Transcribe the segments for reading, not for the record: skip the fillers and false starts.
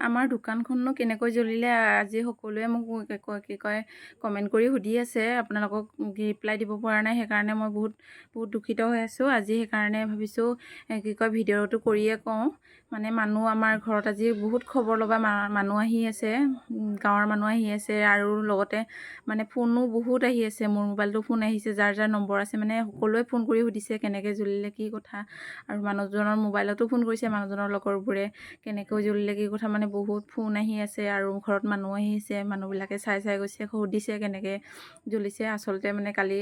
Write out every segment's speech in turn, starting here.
আমাৰ দোকানখননো কেনেকৈ জ্বলিলে আজি সকলোৱে মোক কি কয় কমেণ্ট কৰি সুধি আছে। আপোনালোকক ৰিপ্লাই দিব পৰা নাই, সেইকাৰণে মই বহুত বহুত দুখিত হৈ আছোঁ আজি। সেইকাৰণে ভাবিছোঁ কি কয় ভিডিঅ'টো কৰিয়ে কওঁ। মানে মানুহ আমাৰ ঘৰত আজি বহুত খবৰ ল'বা মানুহ আহি আছে, গাঁৱৰ মানুহ আহি আছে আৰু লগতে মানে ফোনো বহুত আহি আছে। মোৰ মোবাইলটো ফোন আহিছে, যাৰ যাৰ নম্বৰ আছে মানে সকলোৱে ফোন কৰি সুধিছে কেনেকৈ জ্বলিলে, কি কথা। আৰু মানুহজনৰ মোবাইলতো ফোন কৰিছে মানুহজনৰ লগৰবোৰে, কেনেকৈ জ্বলিলে, কি কথা, মানে বহুত ফোন আহি আছে। আৰু ঘৰত মানুহ আহিছে, মানুহবিলাকে চাই চাই গৈছে, সুধিছে কেনেকৈ জ্বলিছে। আচলতে মানে কালি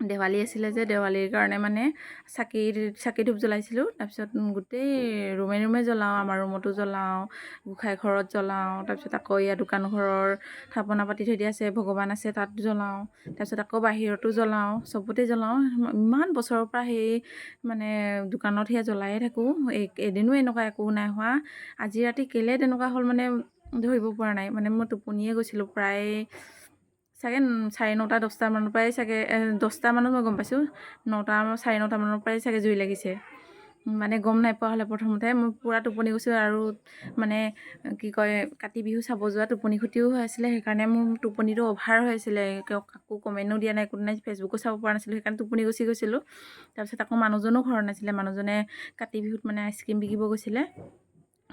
দেৱালী আছিলে যে, দেৱালীৰ কাৰণে মানে চাকি চাকি ধূপ জ্বলাইছিলোঁ। তাৰপিছত গোটেই ৰুমে ৰুমে জ্বলাওঁ, আমাৰ ৰুমতো জ্বলাওঁ, গোঁসাই ঘৰত জ্বলাওঁ। তাৰপিছত আকৌ ইয়াত দোকান ঘৰৰ থাপনা পাতি থৈ দিয়া আছে, ভগৱান আছে, তাত জ্বলাওঁ। তাৰপিছত আকৌ বাহিৰতো জ্বলাওঁ, চবতে জ্বলাওঁ। ইমান বছৰৰ পৰা সেই মানে দোকানত সেয়া জ্বলায়ে থাকোঁ, এদিনো এনেকুৱা একো নাই হোৱা। আজি ৰাতি কেলৈ তেনেকুৱা হ'ল মানে ধৰিব পৰা নাই। মানে মই টোপনিয়ে গৈছিলোঁ প্ৰায় চাগে 9:30 10টামানৰ পৰাই চাগে, 10টামানত মই গম পাইছোঁ, 9টা 9:30মানৰ পৰাই চাগে জুই লাগিছে। মানে গম নাই পোৱা হ'লে প্ৰথমতে মই পূৰা টোপনি গৈছোঁ। আৰু মানে কি কয় কাতি বিহু চাব যোৱা টোপনি ক্ষতিও হৈ আছিলে, সেইকাৰণে মোৰ টোপনিটো অভাৰ হৈ আছিলে। কাকো কমেণ্টো দিয়া নাই, একো নাই, ফেচবুকো চাব পৰা নাছিলোঁ, সেইকাৰণে টোপনি গুচি গৈছিলোঁ। তাৰপিছত আকৌ মানুহজনো ঘৰত নাছিলে, মানুহজনে কাতি বিহুত মানে আইচক্ৰীম বিকিব গৈছিলে।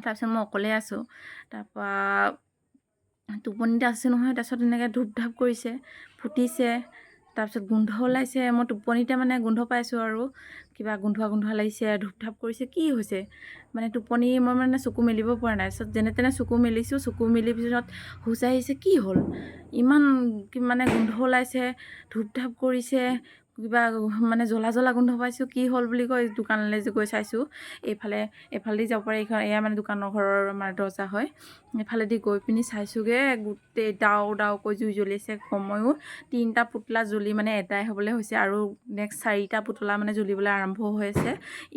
তাৰপিছত মই অকলে আছোঁ, তাৰপৰা টোপনিতে আছোঁ নহয়। তাৰপিছত এনেকৈ ধূপ ধাপ কৰিছে, ফুটিছে, তাৰপিছত গোন্ধ ওলাইছে। মই টোপনিতে মানে গোন্ধ পাইছোঁ আৰু কিবা গোন্ধোৱা গোন্ধোৱা লাগিছে, ধূপ ধাপ কৰিছে, কি হৈছে মানে টোপনি মই মানে চকু মেলিব পৰা নাই। তাৰপিছত যেনে তেনে চকু মেলিছোঁ, চকু মেলি পিছত হুঁচ আহিছে, কি হ'ল ইমান মানে গোন্ধ ওলাইছে, ধূপ ধাপ কৰিছে, কিবা মানে জ্বলা জ্বলা গোন্ধ পাইছোঁ, কি হ'ল বুলি কৈ দোকানলৈ গৈ চাইছোঁ। এইফালে এইফালেদি যাব পাৰে, এইখন এয়া মানে দোকানৰ ঘৰৰ আমাৰ দৰ্জা হয়, এইফালেদি গৈ পিনি চাইছোঁগৈ গোটেই দাও দাওকৈ জুই জ্বলিছে। কমেও 3টা পুতলা জ্বলি মানে এদাই হ'বলৈ হৈছে আৰু নেক্সট 4টা পুতলা মানে জ্বলিবলৈ আৰম্ভ হৈ আছে।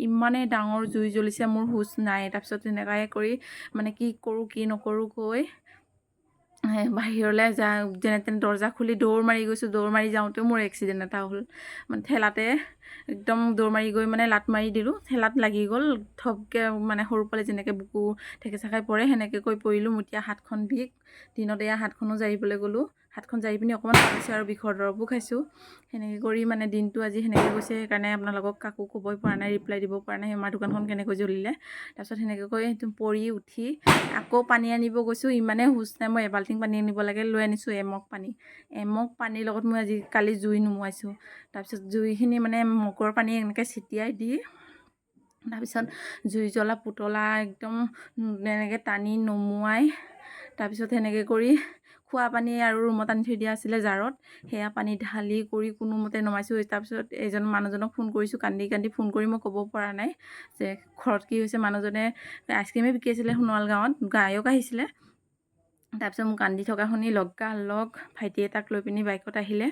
ইমানেই ডাঙৰ জুই জ্বলিছে, মোৰ হুঁচ নাই। তাৰপিছত তেনেকুৱাই কৰি মানে কি কৰোঁ কি নকৰোঁ কৈ বাহিৰলৈ যা যেনে তেনে দৰ্জা খুলি দৌৰ মাৰি গৈছোঁ। দৌৰ মাৰি যাওঁতেও মোৰ এক্সিডেণ্ট এটা হ'ল, মানে ঠেলাতে একদম দৌৰ মাৰি গৈ মানে লাত মাৰি দিলোঁ, ঠেলাত লাগি গ'ল থপকৈ, মানে সৰু পোৱালি যেনেকৈ বুকু ঠেকেচা খাই পৰে সেনেকৈ কৰি পৰিলোঁ। মোৰ এতিয়া হাতখন বিষ, দিনত এয়া হাতখনো জাৰিবলৈ গ'লোঁ, হাতখন জাৰি পিনি অকণমান ভাল হৈছে আৰু বিষৰ দৰৱো খাইছোঁ। সেনেকৈ কৰি মানে দিনটো আজি সেনেকৈ গৈছে। সেইকাৰণে আপোনালোকক কাকো ক'বই পৰা নাই, ৰিপ্লাই দিব পৰা নাই আমাৰ দোকানখন কেনেকৈ জ্বলিলে। তাৰপিছত সেনেকৈ কৰি পৰি উঠি আকৌ পানী আনিব গৈছোঁ, ইমানেই হুঁচ নাই, মই এবাল্টিং পানী আনিব লাগে, লৈ আনিছোঁ এমগ পানী। এমগ পানীৰ লগত মই আজি কালি জুই নুমুৱাইছোঁ। তাৰপিছত জুইখিনি মানে মগৰ পানী এনেকৈ ছিটিয়াই দি তাৰপিছত জুই জ্বলা পুতলা একদম এনেকৈ টানি নমুৱাই তাৰপিছত সেনেকৈ কৰি খোৱা পানী আৰু ৰুমত আনি থৈ দিয়া আছিলে জাৰত, সেয়া পানী ঢালি কৰি কোনোমতে নমাইছোঁ। তাৰপিছত এইজন মানুহজনক ফোন কৰিছোঁ, কান্দি কান্দি ফোন কৰি মই ক'ব পৰা নাই যে ঘৰত কি হৈছে। মানুহজনে আইচক্ৰীমেই বিকি আছিলে সোণোৱাল গাঁৱত, গায়ক আহিছিলে। তাৰপিছত মোক কান্দি থকা শুনি লগালগ ভাইটি এটাক লৈ পিনি বাইকত আহিলে।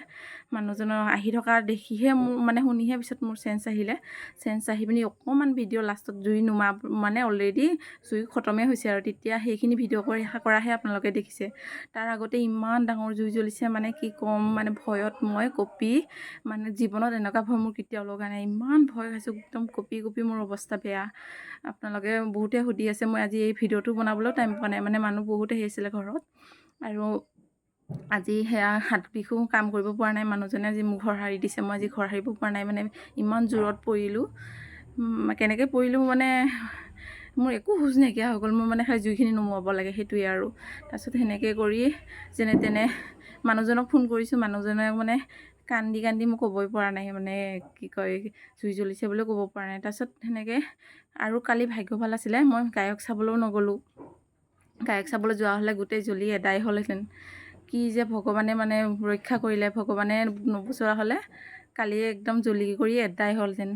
মানুহজনৰ আহি থকা দেখিহে মোৰ মানে শুনিহে পিছত মোৰ চেঞ্চ আহিলে। চেঞ্চ আহি পিনি অকণমান ভিডিঅ' লাষ্টত জুই নুমা মানে অলৰেডি জুই খতমেই হৈছে আৰু তেতিয়া সেইখিনি ভিডিঅ' কৰি কৰাহে আপোনালোকে দেখিছে। তাৰ আগতে ইমান ডাঙৰ জুই জ্বলিছে, মানে কি ক'ম, মানে ভয়ত মই কঁপি, মানে জীৱনত এনেকুৱা ভয় মোৰ কেতিয়াও লগা নাই, ইমান ভয় খাইছোঁ, একদম কঁপি কঁপি মোৰ অৱস্থা বেয়া। আপোনালোকে বহুতে সুধি আছে, মই আজি এই ভিডিঅ'টো বনাবলৈও টাইম পোৱা নাই, মানে মানুহ বহুত আহি আছিলে ঘৰত। আৰু আজি সেয়া হাত বিষো, কাম কৰিব পৰা নাই, মানুহজনে আজি মোক ঘৰ সাৰি দিছে, মই আজি ঘৰ সাৰিব পৰা নাই, মানে ইমান জোৰত পৰিলোঁ। কেনেকৈ পৰিলোঁ মানে মোৰ একো হুঁচ নাইকিয়া হৈ গ'ল, মোৰ মানে খালি জুইখিনি নুমুৱাব লাগে সেইটোৱে আৰু। তাৰপিছত সেনেকৈ কৰি যেনে তেনে মানুহজনক ফোন কৰিছোঁ, মানুহজনে মানে কান্দি কান্দি মোক ক'বই পৰা নাই, মানে কি কয় জুই জ্বলিছে বুলিও ক'ব পৰা নাই। তাৰপিছত সেনেকৈ আৰু কালি ভাগ্য ভাল আছিলে, মই গায়ক চাবলৈও নগ'লোঁ। গায়ক চাবলৈ যোৱা হ'লে গোটেই জ্বলি এদাই হ'লহেঁতেন। কি যে ভগৱানে মানে ৰক্ষা কৰিলে, ভগৱানে নবচোৱা হ'লে কালি একদম জ্বলি কৰি এদাই হ'লহেঁতেন।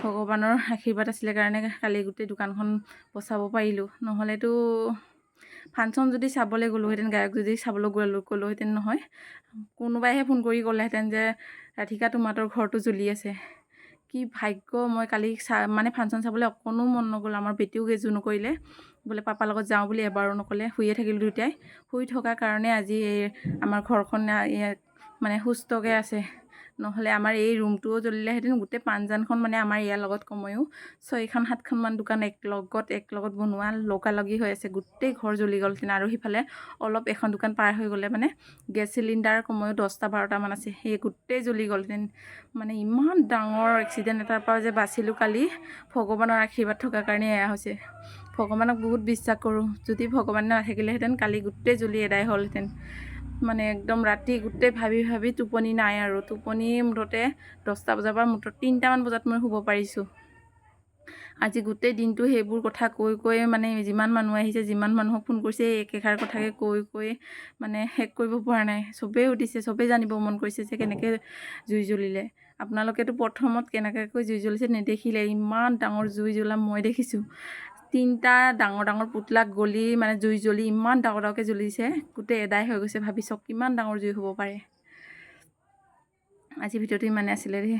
ভগৱানৰ আশীৰ্বাদ আছিলে কাৰণে কালি গোটেই দোকানখন বচাব পাৰিলোঁ, নহ'লেতো ফাংচন যদি চাবলৈ গ'লোহেঁতেন, গায়ক যদি চাবলৈ গ'লোহেঁতেন নহয়, কোনোবাইহে ফোন কৰি ক'লেহেঁতেন যে ৰাধিকা তোমাতৰ ঘৰটো জ্বলি আছে। কি ভাগ্য, মই কালি মানে ফাংচন চাবলৈ অকণো মন নগ'ল। আমাৰ বেটিও গেজু নকৰিলে, বোলে পাপাৰ লগত যাওঁ বুলি এবাৰো নক'লে, শুইয়ে থাকিলোঁ দুয়োটাই। শুই থকাৰ কাৰণে আজি এই আমাৰ ঘৰখন মানে সুস্থকৈ আছে, নহ'লে আমাৰ এই ৰুমটোও জ্বলিলেহেঁতেন, গোটেই পাণজানখন। মানে আমাৰ ইয়াৰ লগত কমেও ছয়খন সাতখনমান দোকান একলগত বনোৱা, লগালগি হৈ আছে। গোটেই ঘৰ জ্বলি গ'লহেঁতেন। আৰু সিফালে অলপ এখন দোকান পাৰ হৈ গ'লে মানে গেছ চিলিণ্ডাৰ কমেও 10টা 12টামান আছে, সেই গোটেই জ্বলি গ'লহেঁতেন। মানে ইমান ডাঙৰ এক্সিডেণ্ট এটাৰ পৰা যে বাচিলোঁ কালি, ভগৱানৰ আশীৰ্বাদ থকাৰ কাৰণে এয়া হৈছে। ভগৱানক বহুত বিশ্বাস কৰোঁ। যদি ভগৱান নাথাকিলেহেঁতেন, কালি গোটেই জ্বলি এদাই হ'লহেঁতেন। মানে একদম ৰাতি গোটেই ভাবি ভাবি টোপনি নাই আৰু টোপনি মুঠতে 10টা বজাৰ পৰা মুঠতে 3টামান বজাত মই শুব পাৰিছোঁ। আজি গোটেই দিনটো সেইবোৰ কথা কৈ কৈ, মানে যিমান মানুহ আহিছে, যিমান মানুহক ফোন কৰিছে, এই একেষাৰ কথাকে কৈ কৈ মানে শেষ কৰিব পৰা নাই। চবেই সুধিছে, চবেই জানিব মন কৰিছে যে কেনেকৈ জুই জ্বলিলে। আপোনালোকেতো প্ৰথমত কেনেকুৱাকৈ জুই জ্বলিছে নেদেখিলে। ইমান ডাঙৰ জুই জ্বলা মই দেখিছোঁ। তিনিটা ডাঙৰ ডাঙৰ পুতলা গলি, মানে জুই জ্বলি ইমান ডাঙৰ ডাঙৰকৈ জ্বলিছে, গোটেই এদাই হৈ গৈছে। ভাবি চাওক, কিমান ডাঙৰ জুই হ'ব পাৰে। আজি ভিডিঅ'টো ইমানে আছিলে দেই।